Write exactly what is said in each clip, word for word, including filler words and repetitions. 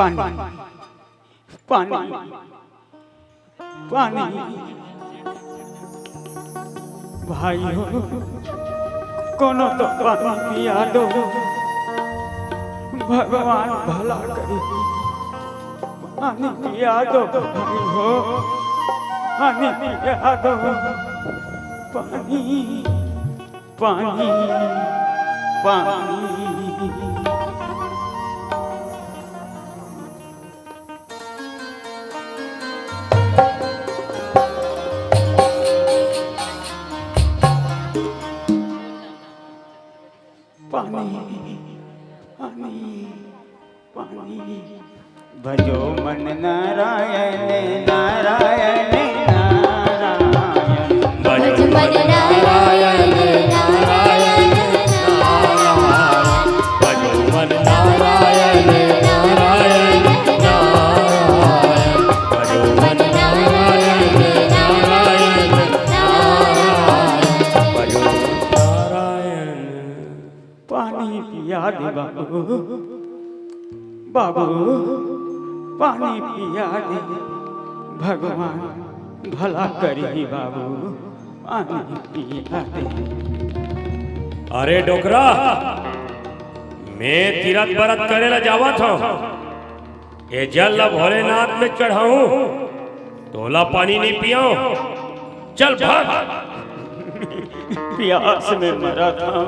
पानी, पानी, पानी। भाई हो, कोनो तो पानी पिया दो, भगवान भला करे। पानी पिया दो भाई हो, पानी पिया दो। पानी, पानी, पानी। पानी, पानी, पानी। भजो मन नारायण, नारायण, नारायण। भजो मन नारायण, नारायण, नारायण। भजो मन नारायण, नारायण, नारायण। भजो मन नारायण, नारायण, नारायण। भजो नारायण। पानी पिया दे बाबू, बाबू, पानी पिया दे, भगवान भला करही बाबू, पानी पिया दे। अरे डोकरा, मैं तीरथ बरत करे ला जावत हूँ, ये जल ला भोलेनाथ में चढ़ाऊं, तोला पानी नहीं पियाऊं। चल भाग। प्यास में मरत हूँ,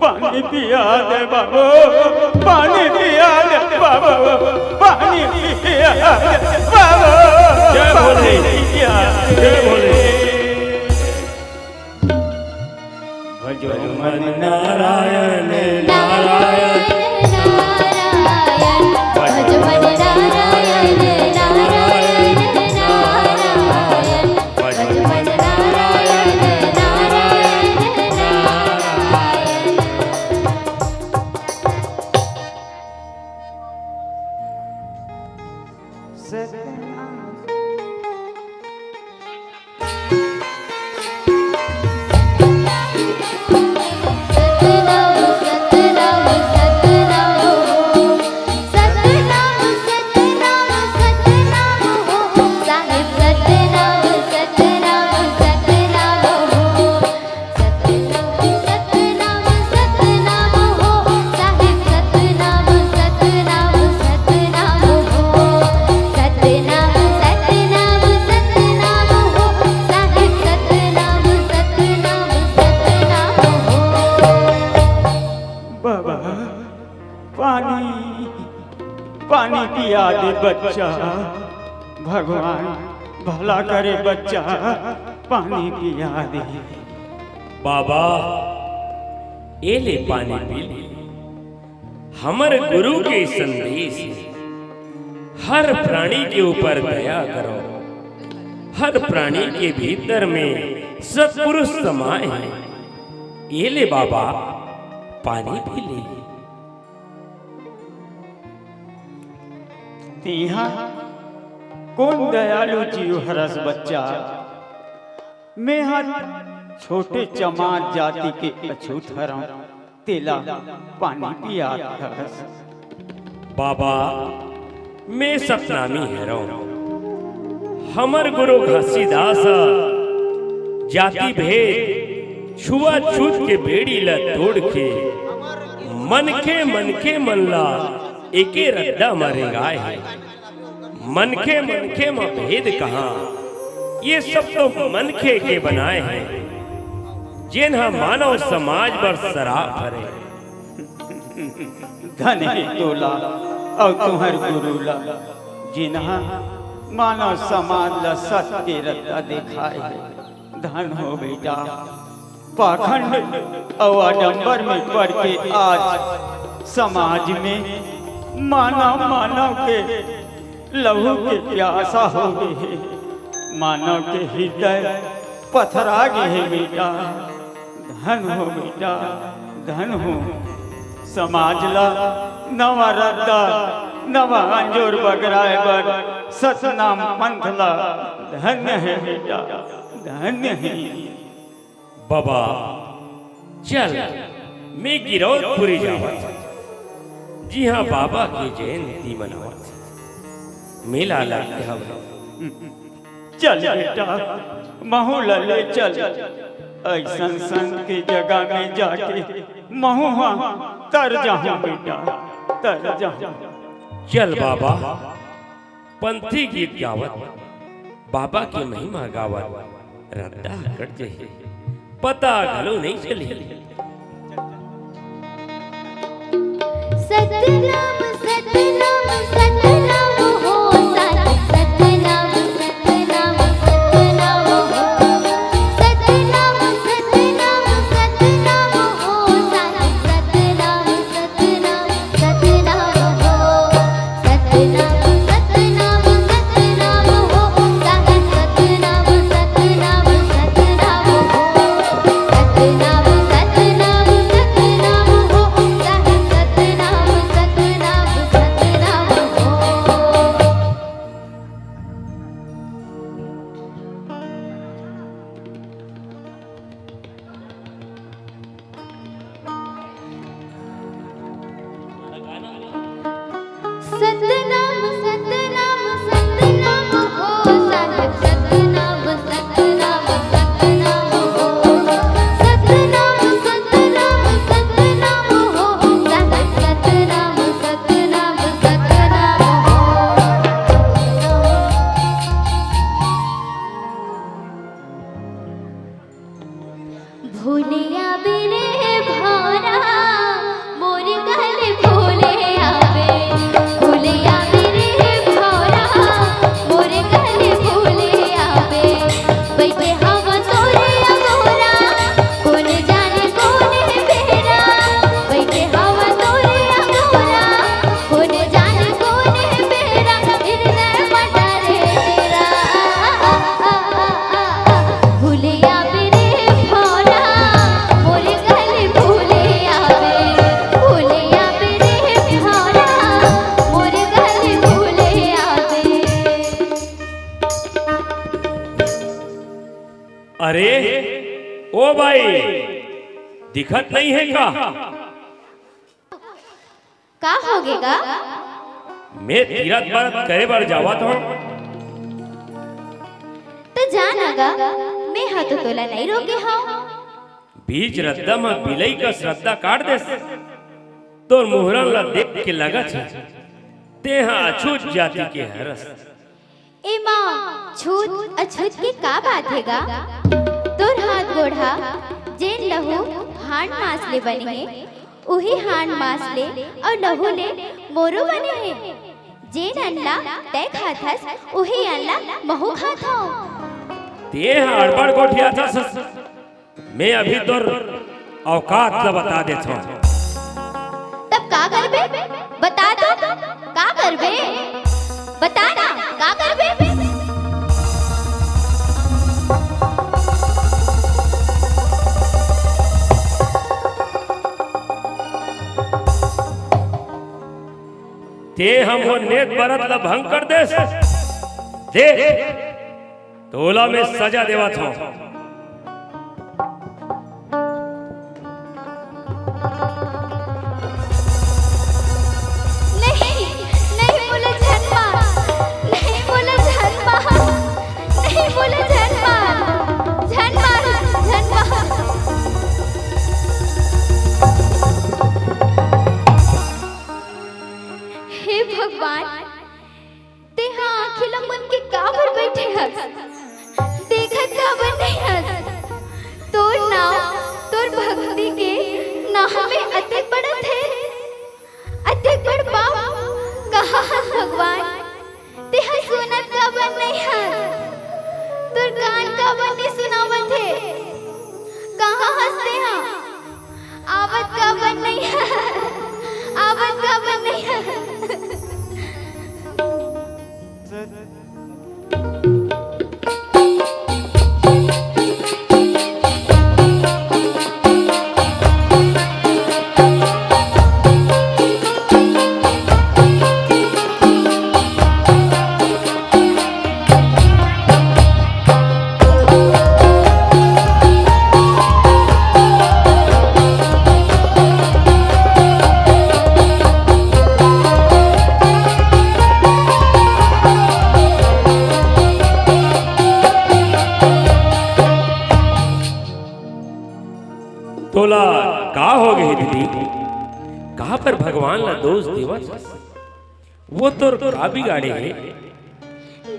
पानी पिया दे बाबू, पानी पिया दे बाबू, पानी पिया दे बाबू। जय भोले। पानी पिया दे। जय भोले। भजो मन नारायण, नारायण, नारायण। भजो मन नारायण, नारायण, नारायण। भजो मन नारायण, नारायण, नारायण। सतनाम। बाबा, पानी, पानी पिया दे बच्चा, भगवान भला करे बच्चा, पानी पिया दे। बाबा, ए ले पानी पी ले। हमर गुरु के संदेश हे, हर प्राणी के ऊपर दया करो, हर प्राणी के भीतर में सत्पुरुष समाए हे। ए ले बाबा, पानी पी ले। तेहा कोन दयालु जीव हरस बच्चा, मेहा छोटे चमार जाति के अछूत हरंव, तेला पानी पियात हस। बाबा, मैं सतनामी हरंव। हमर गुरु घासीदास ह जाति भेद, छुआछूत के बेड़ी ल तोड़ के मनखे, मनखे मन ल एके रद्दा म रेंगाए हे। मनखे मनखे म भेद कहाँ, ये सब तो मनखे के बनाए हे, जेन ह मानव समाज बर सराप हरे। धन हे तोला अउ तुंहर गुरु ला, जेन ह मानव समाज ला सत के रद्दा देखाए हे। धन हो बेटा, पाखंड अउ आडंबर में पड़ के आज समाज में मानव मानव के लहू के प्यासा हो गे हे, मानव के हृदय पथरा गे हे बेटा। धन हो बेटा, धन हो। समाज ला नवा रद्दा, नवा अंजोर बगराए बर सतनाम पंथ ला धन्य हे बेटा, धन्य हे। बाबा, चल, मैं गिरौदपुरी जावत हूँ, जिहाँ बाबा के जयंती मनावत हूँ। मेला लगे हवय। चल बेटा, महू ला ले चल, अइसन संत के जगह में जाके महू हा तर जाहूं बेटा, तर जाहूं। चल बाबा, पंथी गीत गावत, बाबा के महिमा गावत रद्दा ह कट जही, पता घलो नइ चलही। सतनाम सतनाम सतनाम हो साहिब, सतनाम सतनाम सतनाम हो। सतनाम सतनाम सतनाम हो साहिब, सतनाम सतनाम सतनाम हो। सतनाम सतनाम सतनाम हो साहिब, सतनाम सतनाम सतनाम हो। सतनाम सतनाम सतनाम हो साहिब, सतनाम सतनाम सतनाम हो। सतनाम सतनाम सतनाम हो साहिब, सतनाम सतनाम सतनाम हो। सतनाम सतनाम सतनाम हो साहिब, सतनाम सतनाम सतनाम हो। भूलिया बिरे भौरा, मोर गल भूले आवे। भूलिया बिरे भौरा, मोर गल भूले आवे। बैठे हवा तोरे अगोरा, कोन जाने कोन बेरा। बैठे हवा तोरे अगोरा, कोन जाने कोन बेरा। हृदय म डरे डेरा। भूले आवे रे भौरा, मोर गल भूले आवे। भूले आवे रे भौरा, मोर गल भूले आवे। अरे ओ भाई, दिखत नइ हे का? का होगे गा? मैं तीरथ बरत करे बर जावत हंव। त जा न गा, मैं ह तो तोला नइ रोके हंव। बीच रद्दा म बिलई कस रद्दा काट देस। तोर मुहरन ला देख के लगत हे, तेंह अछूत जाति के हरस। एमा छूत अछूत के का बात हे गा? तोर हाथ गोड़ हा जेन लहू हांड़ मांस ले बने हे, उही हांड़ मांस ले अउ लहू ले मोरो बने हे। जेन अन्न ला तैं खाथस, उही अन्न ला महू खाथंव। तेंह अड़बड़ गोठियाथस। मैं अभी तोर औकात ल बता देथंव। तब का करबे? बता तो, का करबे? बता ना, का करबे? तेंह मोर नेत बरत ल भंग कर देस। देख, तोला मैं सजा देवत हंव। नहीं, नहीं, मोला झन मार, नहीं, मोला झन मार, नहीं, मोला झन मार, झन मार, झन मार। हे भगवान, तेंहा आँखी ला मुंद के काबर बइठे हस? देखत काबर नइ हस? तोर नाव, तोर भक्ति के नाव में अतेक बड़ा थेर, अतेक बड़ पाप कहाँ हस भगवान? तेंहा सुनत काबर नइ हस? तोर कान काबर नइ सुनावत हे? कहाँ हस तेंहा? आवत काबर नइ हस? आवत काबर नइ हस? तोला का हो गए दीदी? काबर भगवान ला दोष देवत हस? वो तोर का बिगाड़े हे?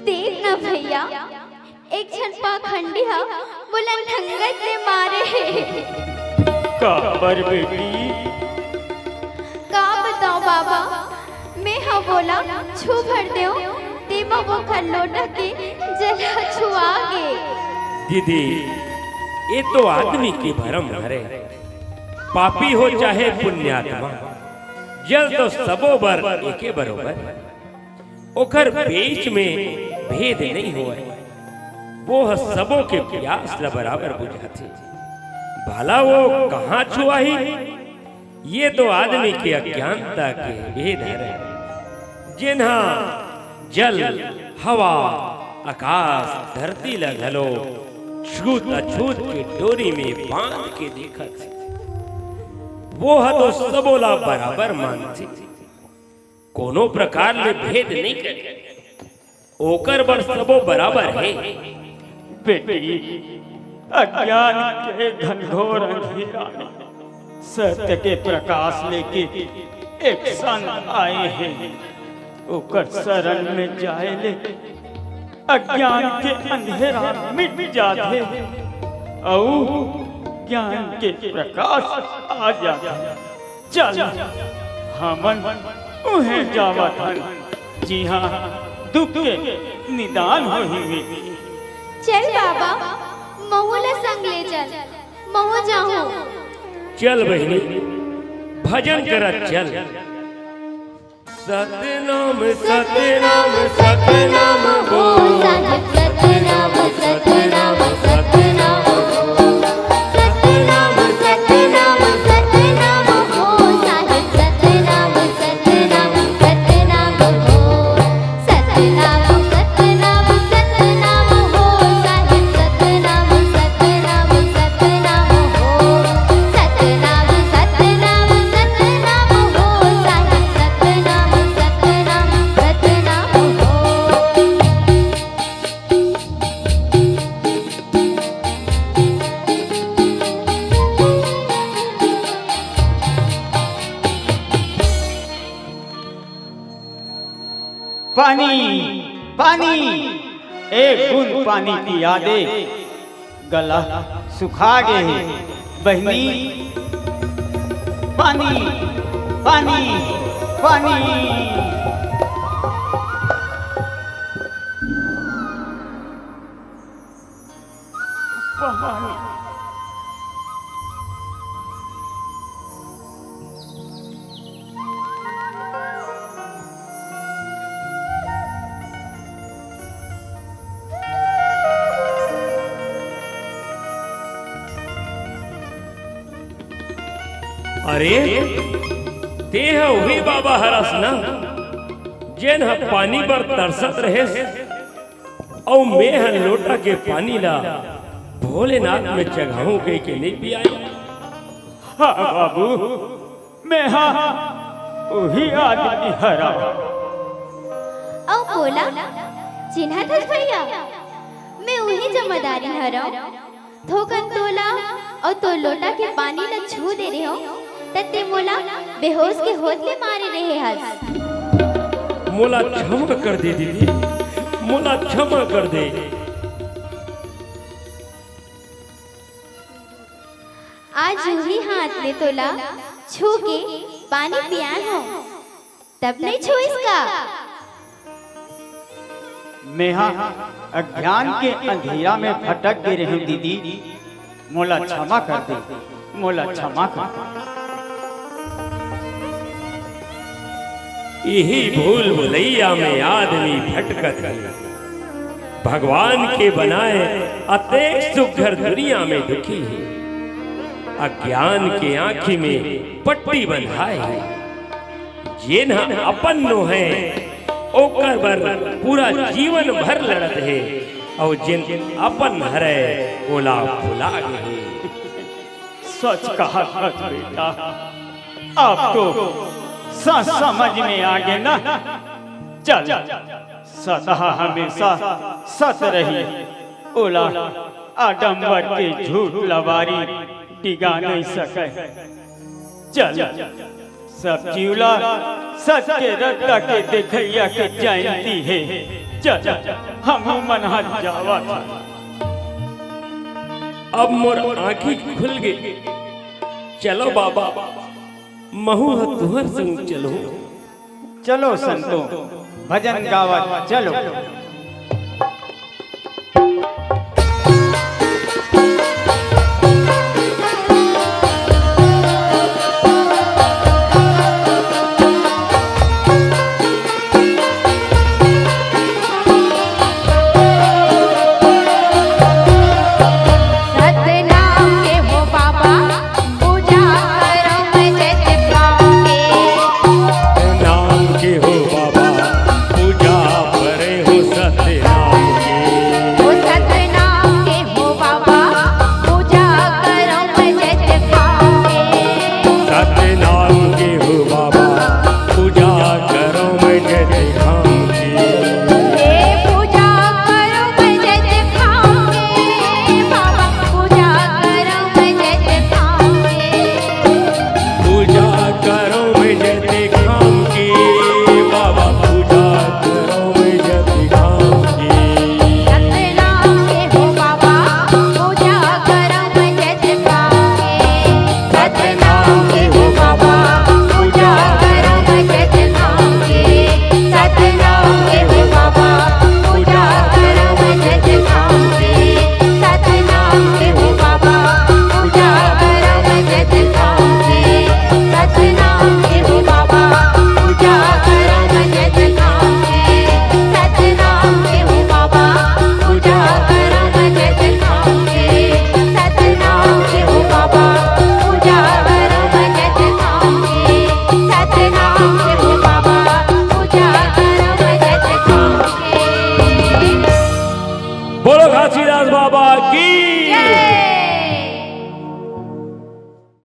देख ना भैया, एक झन पाखंडी ह मोला नंगत ले मारे हे। काबर बेटी? का बताओ बाबा, मैं ह वोला छू भर देव, तेमा वोखर लोटा के जला छुआ गे। दीदी, ये तो आदमी के भरम हरे। पापी हो चाहे पुण्यात्मा, जल तो सबो बर एके बरोबर। ओखर बीच में भेद नहीं होवय। वो ह सबो के प्यास ल बराबर बुझाथे। भला वो कहाँ छुआही? ये तो आदमी के अज्ञानता के भेद हरे, जेन ह जल, हवा, आकाश, धरती ल घलो छूत अछूत के डोरी में बांध के देखत हे। वो ह तो सबो ला बराबर मानथे, कोनो प्रकार ले भेद नइ करे। ओकर बर सबो बराबर हे। बेटी, अज्ञान के घनघोर अंधेरा में सत्य के प्रकाश लेके एक संत आए हे। ओकर शरण में जाए ले अज्ञान के अंधेरा मिट जाथे अऊ ज्ञान के प्रकाश आ जाथे। चल, हमन उहें जावत हन, जिहां दुख के निदान होही। चल बाबा, महू ला संग ले चल, महू जाहूं। चल बहिनी, भजन करत चल। सतनाम, सतनाम, सतनाम बोल। साहेब सतनाम, सतनाम, सतनाम बोल। सतनाम, सतनाम, सतनाम बोल। साहेब सतनाम, सतनाम, सतनाम बोल। सतनाम, सतनाम, सतनाम बोल। साहेब सतनाम, सतनाम, सतनाम बोल। सतनाम, सतनाम, सतनाम बोल। साहेब सतनाम, सतनाम, सतनाम बोल। पानी, पानी, एक बूंद पानी पिया दे। गला सुखा गे हे बहिनी। पानी, पानी, पानी। पानी। अरे, तें ह उही बाबा हरस ना, जेन ह पानी बर तरसत रहेस? अउ मेंह लोटा के पानी ला भोलेनाथ में चघाहूं कहिके नइ पियायेंव। हां बाबू, मेंह उही आदमी हरंव। अउ मोला चिन्हत हस भइया, मैं उही जमादारिन हरंव। थोकन तोला अउ तोर लोटा के पानी ला छू दे रेहेंव, त तें मोला बेहोस के होत ले मारे रेहे हस। मोला क्षमा कर दे दीदी, मोला क्षमा कर दे। आज उही हाथ ले तोला छू के पानी पियाए हंव। तब नइ छुइस का? मेंहा अज्ञान के अंधेरा में भटक गे रेहेंव दीदी, मोला क्षमा कर दे, मोला क्षमा कर दे। इही भूल भुलैया में आदमी भटकत हे। भगवान के बनाए अतेक सुघर दुनिया में दुखी हे। अज्ञान के आंखी में पट्टी बंधाए हे। जेन ह अपन नोहे, ओकर बर पूरा जीवन भर लड़त हे, अउ जेन अपन हरय, ओला भुला गे हे। सच कहत हस बेटा, अब तो सच समझ में आ गे ना। चल, सदा हमेशा सत रही, ओला आडंबर के झूठ लबारी टिगा नहीं सके। चल, सब जीव ला सच के रद्दा के देखइया के जयंती हे। चल, हमू मन ह जावत हन। अब मोर आँखी खुल गे। चलो बाबा, महू ह तुहर संग चलहूँ। चलो संतो, भजन गावत चलो।